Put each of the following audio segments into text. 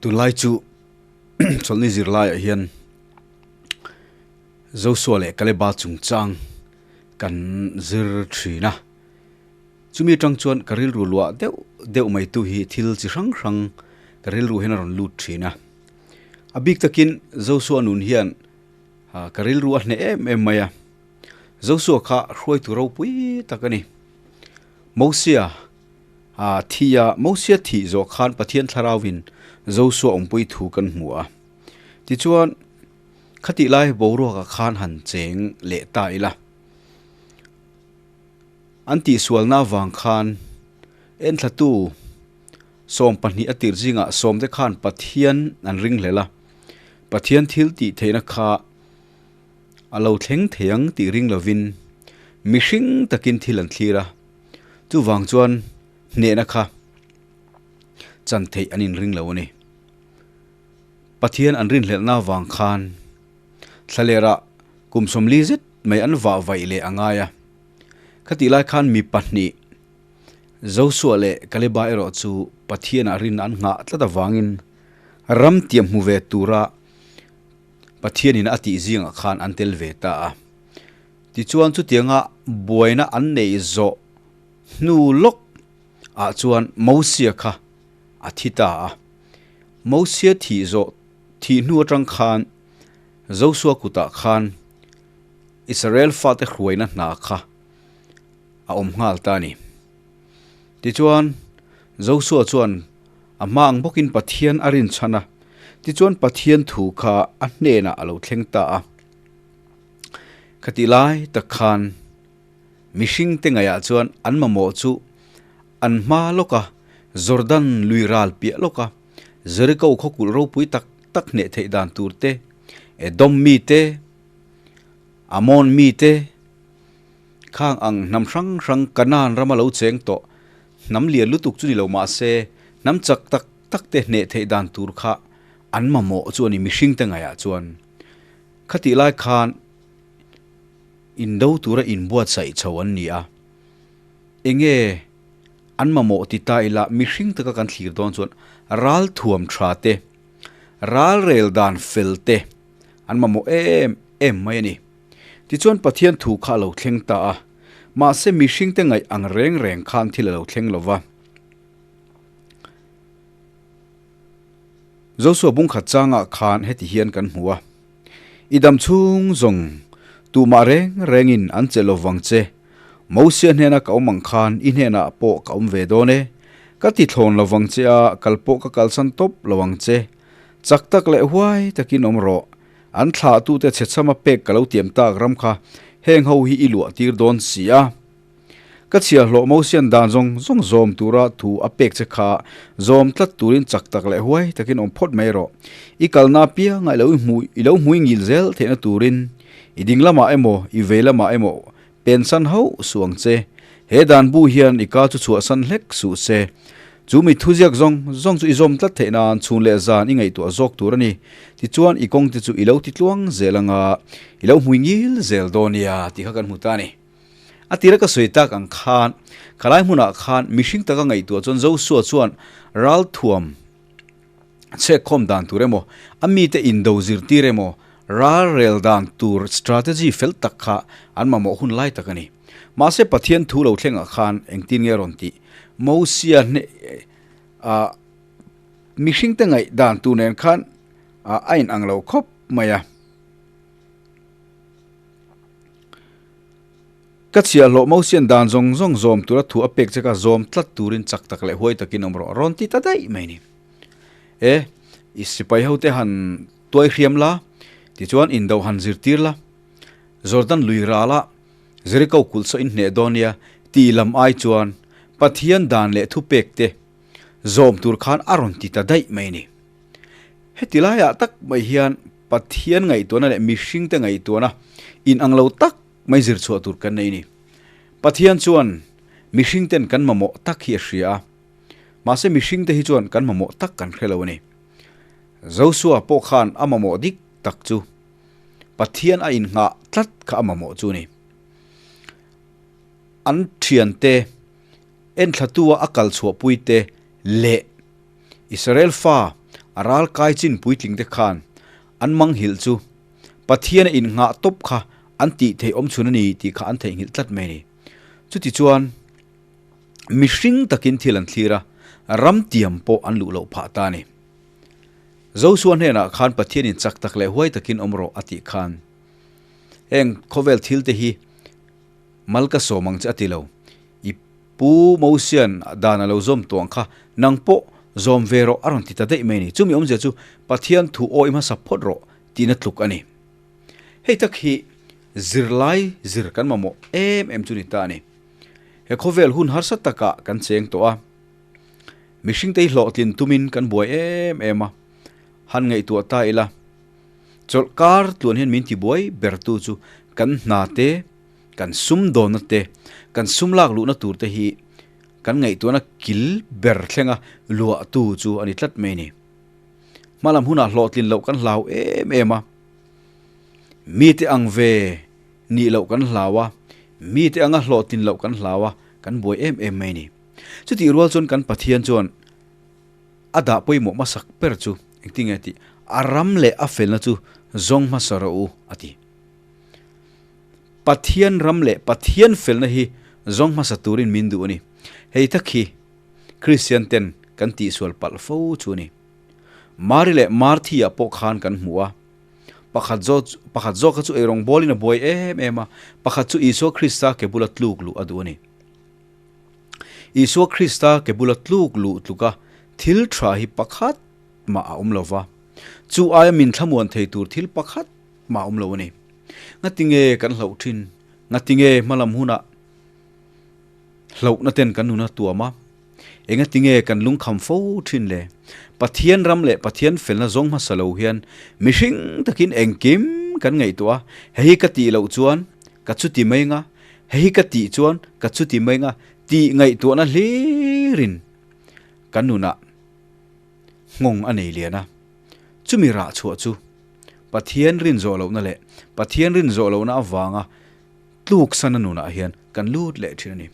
Tunlai chu chawlhni zirlaiah hian Joshua leh Kaleba chungchang kan zir thin a. Chumi atang chuan ka rilru luah deuh deuh mai tu hi thil chi hrang hrang ka rilru hian a rawn lut thin a. A bik takin Joshua nun hian ka rilru a hneh em em mai a. Joshua kha hruaitu ropui tak a ni. Mosia a thi a, Mosia thih zawh khan Pathian Thlarauin Joshua awmpui thu kan hmu a. Tichuan, khatih lai boruakah khan han cheng leh ta ila. An tihsualna avang khan enthlatu 20 a tir zingah sawmte khan Pathian an ringhlel a, Pathian thil tih theihna kha A lo thleng thei ang tih ring lovin mihring takin thil an thlir a, chuvang chuan hnehna kha chan theih an inring lo a ni. Pathian an rinhlelhna avang khan thlalerah kum 40 zet mai an vah vaih leh a ngai a. Khatih lai khan mi pahnih, Joshua leh Kaleba erawh chu Pathianah rin an nghah tlat avangin ram tiam hmu ve tura Pathianin a tih zingah khan an tel ve ta a. Tichuan chutianga buaina an neih zawh hnu lawk ah chuan Mosia kha a thi ta a. Mosia thih zawh thih hnu atang khan Joshua kutah khan Israel fate hruaina hna kha a awm nghal ta a ni. Tichuan, Joshua chuan a hma ang bawkin Pathian a rinchhan a, tichuan Pathian thu kha a hnenah a lo thleng ta a. Khatih lai tak khan mihringte ngaihah chuan an mamawh chu an hma lawka Jordan lui ral piah lawka Jericho khaw kulh ropui tak tak hneh theih dan tur te, Edom mite, Amon mite, Khang ang hnam hrang hrang Kanaan rama lo cheng tawh hnam lian lutuk chu ni lo mah se, hnam chak tak tak te hneh theih dan tur kha an mamawh chu a ni mihring te ngaihah chuan. Khatih lai khan indo tura inbuatsaih chho an ni a, enge an mamawh ti ta ila mihring taka kan thlir dawn chuan ral thuam tha te, ral rel dan fel te an mamawh em em mai a ni. Tichuan Pathian thu kha a lo thleng ta a, mahse mihringte ngaih ang reng reng khan thil a lo thleng lo va. Joshua bungkhat changah khan heti hian kan hmu a, I dam chhung zawng tumah reng rengin an che lo vang che, Mosia hnena ka awm ang khan i hnenah pawh ka awm ve dawn e, ka ti thlawn lo vang che a, kal pawh ka kalsan tawp lo ang che, chak tak leh huai takin awm rawh, An thlahtute chhechhama pek ka lo tiam tak ram kha heng ho hi i luah tir dawn si a. Ka chhiahhlawh Mosian dan zawng zawng zawm tura thu a pek che kha zawm tlat turin chak tak leh huai takin awm phawt mai rawh. I kalna apianga i lo hmu i lo hmui ngil zel theihna turin i ding lamah emaw i vei lamah emaw Pensan hauh suh ang che. He dan bu hian i ka chu chhuahsan hlek suh se. Chu mi thuziak zawng zawng chu i zawm tlat theih nan chhun leh zan i ngaihtuah zawk tur a ni. Tichuan i kawng te chu i lo ti tluang zel anga i lo hmui ngil zel dawn nia tih kha kan hmu ta a ni. A tira ka sawi tak ang khan khalai hmunah khan mihring taka ngaihtuah chuan Joshua chuan ralthuam chhekkhawm dan tur emaw, a mite indo zirtir emaw, ral rel dan tur strategy fel tak kha an mamawh hun lai tak a ni. Mahse Pathian thu lo thlengah khan engtin nge rawn tih? Mosia hne ah mihringte ngaih dan tur nen khan a inang lo khawp mai a. Ka chhiahhlawh Mosian dan zawng zawng zawm tura thu a pek che kha zawm tlat turin chak tak leh huai takin awm rawh rawn ti ta daih mai ni. E, i sipai hote han tuai hriam la, tichuan indo han zirtir la, Jordan lui rala Jericho kulh saw in hneh dawn nia tih lam ai chuan Pathian dan leh thupek te zawm tur khan a rawn ti ta daih mai ni. Heti laiah tak mai hian Pathian ngaihtuahna leh mihringte ngaihtuahna inang lo tak mai zir chhuah tur kan nei ni. Pathian chuan mihring ten kan mamawh tak hi a hria a, mahse mihring te hi chuan kan mamawh tak kan hre lo a ni. Joshua pawh khan a mamawh dik tak chu Pathian a innghah tlat kha a mamawh chu a ni. An thiante enthlatua a kal chhuahpui te leh Israel fa A ral kai chin puitling te khan an mang hilh chu Pathian a innghah tawp kha an tih theih awm chhun a ni tih kha an theihnghilh tlat mai a ni. Chutichuan mihring takin thil an thlir a, ram tiam pawh an luh loh phah ta a ni. Josua hnenah khan Pathianin chak tak leh huai takin awm rawh a tih khan heng khawvel thil te hi mal ka sawm ang che a ti lo. I Pu Mosian dan a lo zawm tawh ang kha nang pawh zawm ve rawh a rawn ti ta daih mai a ni. Chumi awmzia chu Pathian thu awi hmasa phawt rawh tihna tluk a ni. Hei tak hi zirlai zir kan mamawh em em chu ni ta a ni. He khawvel hun harsa takah kan cheng tawh a, mihringte hi hlawhtlin tumin kan buai em em a, han ngaihtuah ta ila chawlh kar tluan hian min tibuai bertu chu kan hna te, Kan sum dawnna te, kan sum lak luhna tur te hi kan ngaihtuahna kil ber thlenga luahtu chu a ni tlat mai a ni. Hmalam hunah hlawhtlin loh kan hlau em em a, mite ang ve nih loh kan hlau a, mite anga hlawhtlin loh kan hlau a, kan buai em em mai a ni. Chutih rual chuan kan Pathian chuan a dah pawimawh hmasak ber chu engtinge tih, a ram leh a felna chu zawng hmasa rawh u a ti. Pathian ram leh Pathian felna hi zawng hmasa turin min duh a ni. Hei tak hi Kristian ten kan tihsual palh fo chu a ni. Mari leh Marthi-ah pawh khan kan hmu a. Pakhat zawk pakhat zawk kha chu eirawng bawlin a buai em em a, pakhat chu Isua Krista ke bula tluk luh a duh a ni. Isua Krista ke bula tluk luh tluka thil tha hi pakhat mah a awm lo va. Chu aia min thlamuan thei tur thil pakhat mah awm lo a ni. Ngatinge kan hlauh thin? Ngatinge hmalam hunah hlauhna ten kan nuna tuam a? Engatinge kan lungkham fo thin le? Pathian ram leh Pathian felna zawng hmasa lo hian mihring takin engkim kan ngaihtuah a, hei hi ka tih loh chuan ka chuti mai nga, hei hi ka tih chuan ka chuti mai nga tih ngaihtuahna hlirin kan nunah nghawng a nei lian a. Chumi rah chhuah chu Pathian rin zawh lohna leh Pathian rin zawh lohna avanga tluksan a nunah hian kan lut leh thin a ni.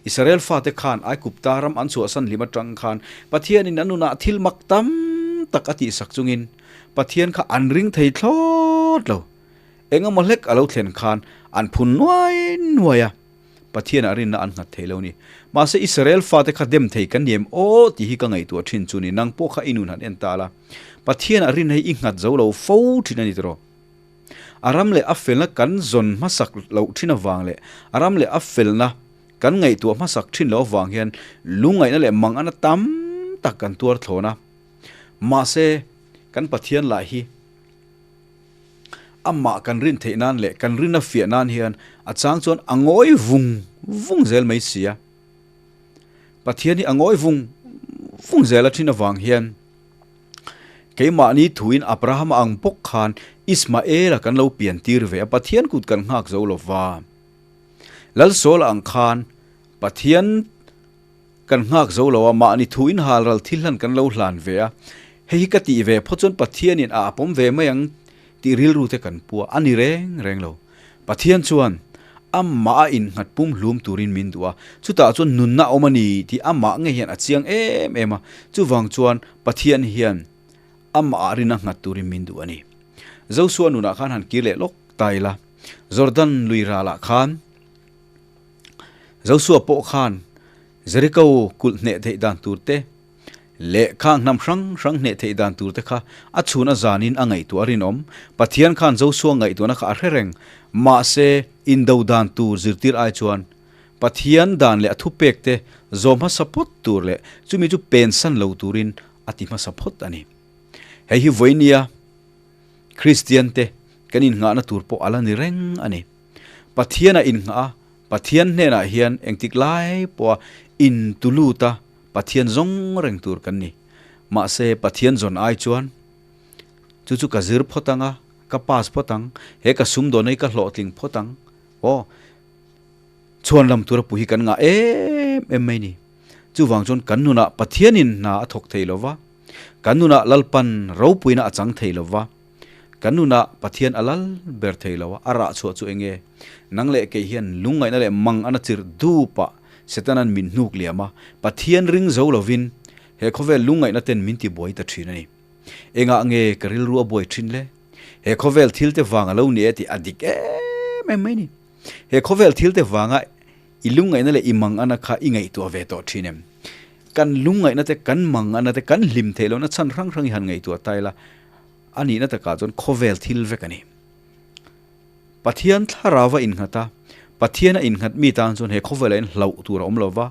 Israel fate khan Aigupta ram an chhuahsan hlim atang khan Pathianin a nunah thil mak tam tak a tihsak chungin Pathian kha an ring thei thlawt lo. Engemaw hlek a lo thlen khan an phun nuai nuai a. Pathianah rinna an nghat thei lo ni. Mahse Israel fate kha dem thei kan ni em aw tih hi ka ngaihtuah thin chu ni. Nang pawh kha i nun han en ta la. Pathianah rinna hi i nghat zo lo fo thin a ni tiraw? A ram leh a felna kan zawn hmasak loh thin avang leh a ram leh a felna kan ngaihtuah hmasak thin loh avang hian lungngaihna leh mangana tam tak kan tuar thlawn a. Mahse kan Pathian lah hi. Amah kan rin theih nan leh kan rin a fiah nan hian a chang chuan a ngawi vung vung zel mai si a. Pathian hi a ngawi vung vung zel a thin avang hian keimahni thuin Abrahama ang bawk khan Ismaela kan lo pian tir ve a, Pathian kut kan nghak zo lo va. Lalsawla ang khan Pathian Kan nghak zo lo a, mahni thu in hal ral thil hlan kan lo hlan ve a, hei hi ka tih ve phawt chuan Pathianin a pawm ve mai ang tih rilru te kan pu a, a ni reng reng lo. Pathian chuan amah a innghat pum hlum turin min duh a, chutah chuan nunna a awm a ni tih amah ngei hian a chiang em em a, chuvang chuan Pathian hian amah ah rin a nghat turin min duh a ni. Josua nunah khan han kir leh lawk ta ila, Jordan lui ralah khan, Josua pawh khan Jeriko kulh hneh theih dan tur te leh khang hnam hrang hrang hneh theih dan tur te kha a chhun a zanin a ngaihtuah a rinawm. Pathian khan Josua ngaihtuahna kha a hre reng. Mahse, indo dan tur zirtir ai chuan Pathian dan leh a thupek te zawm hmasa phawt tur leh chumi chu pensan lo turin a ti hmasa phawt a ni. Hei hi vawinia Kristian te kan innghahna tur pawh a la ni reng a ni. Pathian a innghah a, Pathian hnenah hian engtik lai pawha intu lut a Pathian zawng reng tur kan ni. Mahse Pathian zawn ai chuan chu chu ka zir phawt ang a, ka pass phawt ang, he ka sumdawn hi ka hlawhtling phawt ang, aw chhuan lam tura pu hi kan ngah em em mai ni. Chuvang chuan kan nunah Pathianin hna a thawk thei lo va, kan nunah Lalpan ropuina a chang thei lo va, Kan nunah Pathian a lal ber thei lo a, a rah chhuah chu eng nge? Nang leh kei hian lungngaihna leh mang ana chirh dupah Setana'n min hnuk liam a, Pathian ring zo lovin he khawvel lungngaihna ten min tibuai ta thin a ni. Engah nge ka rilru a buai thin le? He khawvel thil te vang a lo ni e tih a dik em em mai ni. He khawvel thil te vanga i lungngaihna leh i mangana kha i ngaihtuah ve tawh thin em? Kan lungngaihna te, kan mangana te, kan hlim theih lohna chhan hrang hrang i han ngaihtuah ta ila, a nihna takah chuan khawvel thil vek a ni. Pathian thlarau a innghat a, Pathian a innghat mi tan chuan he khawvelah hian hlauh tur a awm lo va,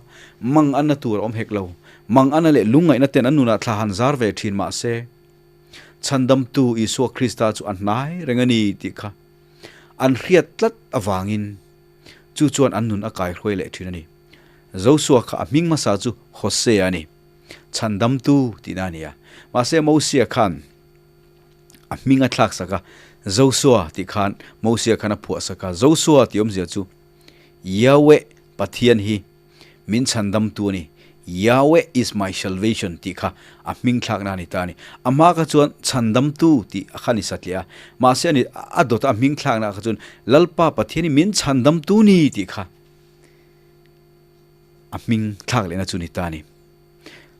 manganna tur a awm hek lo. Mangana leh lungngaihna ten an nunah thla han zar ve thin mah se, Chhandamtu Isua Krista chu a hnai reng a ni tih kha an hriat tlat avangin chu chuan an nun a kaihruai leh thin a ni. Josua kha a hming hmasa chu Hosea a ni, Chhandamtu tihna a ni a. Mahse Mosia khan a hming a thlak sak a, Josua tih khan Mosia khan a phuah sak a. Josua tih awmzia chu Yahweh Pathian hi min chhandamtu a ni, Yahweh is my salvation tih kha a hming thlakna a ni ta a ni. A hma kha chuan chhandamtu tih a kha ni satliah a, mahse a ni a dawta a hming thlakna kha chuan Lalpa Pathian hi min chhandamtu ni tih kha a hming thlak lehna chu ni ta a ni.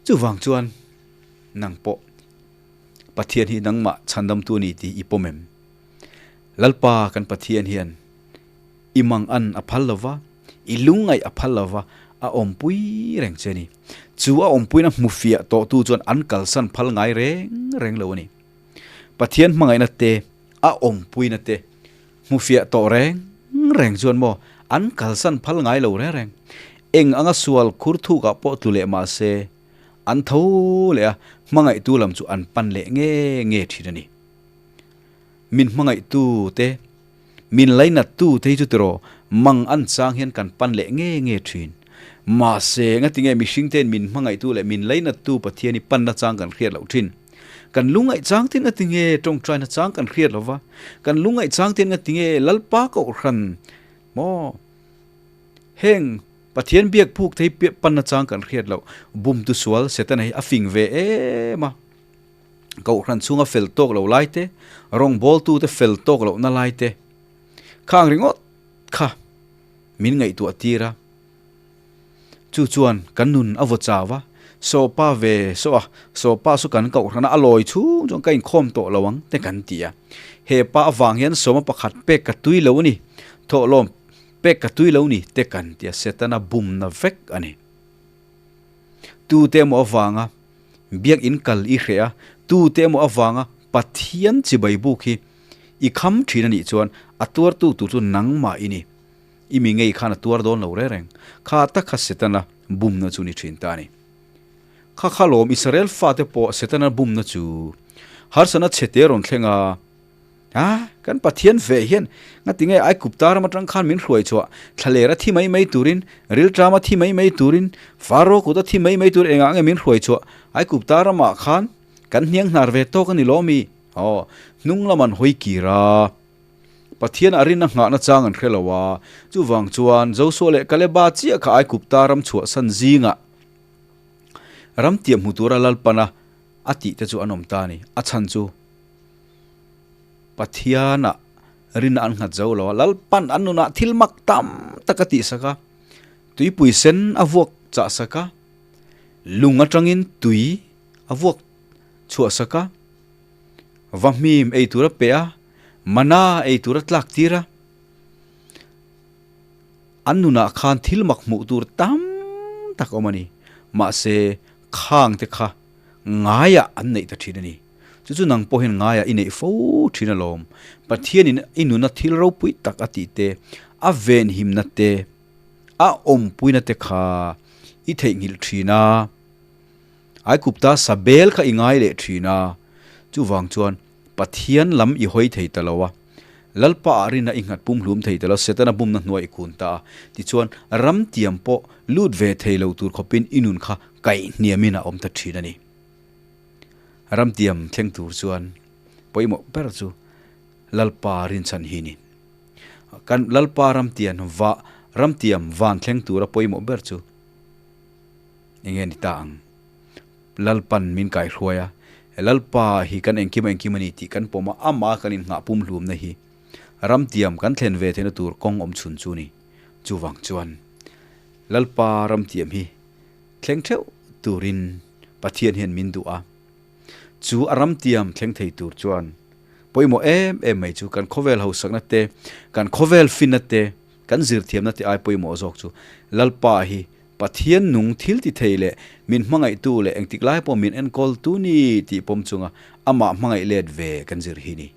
Chuvang chuan nang pawh Pathian hi nangmah chhandamtu a ni tih i pawm em? Lalpa kan Pathian hian i mang an a phal lo va, i lungngaih a phal lo va, a awmpui reng che a ni. Chu a awmpuina hmu fiah tawhtu chuan an kalsan phal ngai reng reng lo a ni. Pathian hmangaihna te, a awmpuina te hmu fiah tawh reng reng chuan maw an kalsan phal ngai lo reng reng. Eng anga sual khur thukah pawh tlu leh mah se, An tho leh a, hmangaihtu lam chu an pan leh nge nge thin a ni. Min hmangaihtu te, min lainattu te hi chu tiraw mang an chang hian kan pan leh nge nge thin. Mahse, ngatinge mihring tein min hmangaihtu leh min lainattu Pathian hi panna chang kan hriat loh thin? Kan lungngaih chang ten ngatinge tawngtaina chang kan hriat lo va? Kan lungngaih chang ten ngatinge Lalpa Kohhran maw heng Pathian biak phuk thei panna chang kan hriat loh bumtu sual Setana hi a fing ve em a. Kohhran chhunga fel tawk lo lai te, rawngbawltu te fel tawk lohna lai te khang ringawt kha min ngaihtuah tir a. Chu chuan kan nun a vaw chau a, sawpa ve saw a, sawpa chu kan kohhrana a lawi chhung chuan ka inkhawm tawh lo ang te kan ti a. He pa avang hian sawma pakhat pek ka tui lo a ni, thawhlawm Pek ka tui lo ni te kan tia Setana bumna vek a ni. Tu te emaw avanga biakinn kal i hreh a, tu te emaw avanga Pathian chibai buk hi i kham thin a nih chuan a tuartu tur chu nangmah i ni. I mi ngei khan a tuar dawn lo reng reng. Kha tak kha Setana bumna chu ni thin ta a ni. Kha kha lawm Israel fate pawh Setana bumna chu harsatna chhe te rawn thleng a, A, kan Pathian ve hian ngatinge Aikupta ram atang khan min hruai chhuah, thlalera thi mai mai turin, rilṭama thi mai mai turin, Faro kuta thi mai mai tur engah nge min hruai chhuah, Aikupta ramah khan kan hniang hnar ve tawk a ni lawm i? Aw, hnung lam an hawi kir a, Pathian a rinna nghahna chang an hre lo a, chuvang chuan Josua leh Kaleba chiah kha Aikupta ram chhuahsan zingah ram tiam hmu tura Lalpana a tih te chu an awm ta a ni, a chhan chu. Pathianah rinna an nghat zo lo a, Lalpan an nunah thil mak tam tak a tihsak a, tuipui sen a vuak chahsak a, lung atangin tui a vuak chhuahsak a, vahmim ei tur a pe a, mana ei tur a tlak tir a, an nunah khan thil mak hmuh tur tam tak a awm a ni. Mahse, khang te kha ngaiah an neih ta thin a ni. Chu chu nang pawh hian ngaiah i neih fo thin alawm. Pathianin i nuna thil ropui tak a tih te, a venhimna te, a awmpuina te kha i theihnghilh thin a. Aikupta sabel kha i ngai leh thin a. Chuvang chuan Pathian lam i hawi thei ta lo a. Lalpa ah rina i nghat pumhlum thei ta lo, Setana bumna hnuai i kun ta a. Tichuan, ramtiam pawh lut ve thei lo tur khawpin i nun kha kaihhniamin a awm ta thin a ni. Ramtiam thleng tur chuan pawimawh ber chu Lalpa rinchhan hi ni. Kan Lalpa ramtian va ramtiam van thleng tura pawimawh ber chu enge ni ta ang? Lalpan min kaihruai a, Lalpa hi kan engkim engkim a ni tih kan pawm a, amah kan inngah pumhlumna hi ramtiam kan thlen ve theihna tur kawng awm chhun chu ni. Chuvang chuan Lalpa ramtiam hi thleng theuh turin Pathian hian min duh a. Chu a ramtiam thleng thei tur chuan pawimawh em em mai chu kan khawvel hausakna te, kan khawvel finna te, kan zirthiamna te ai pawimawh zawk chu Lalpa hi Pathian nung thil ti thei leh min hmangaihtu leh engtik lai pawh min enkawl tu ni tih pawm chunga amah hmangaih let ve kan zir hi ni.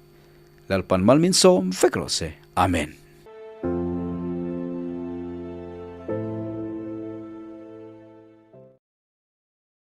Lalpan mal min sawm vek rawh se. Amen.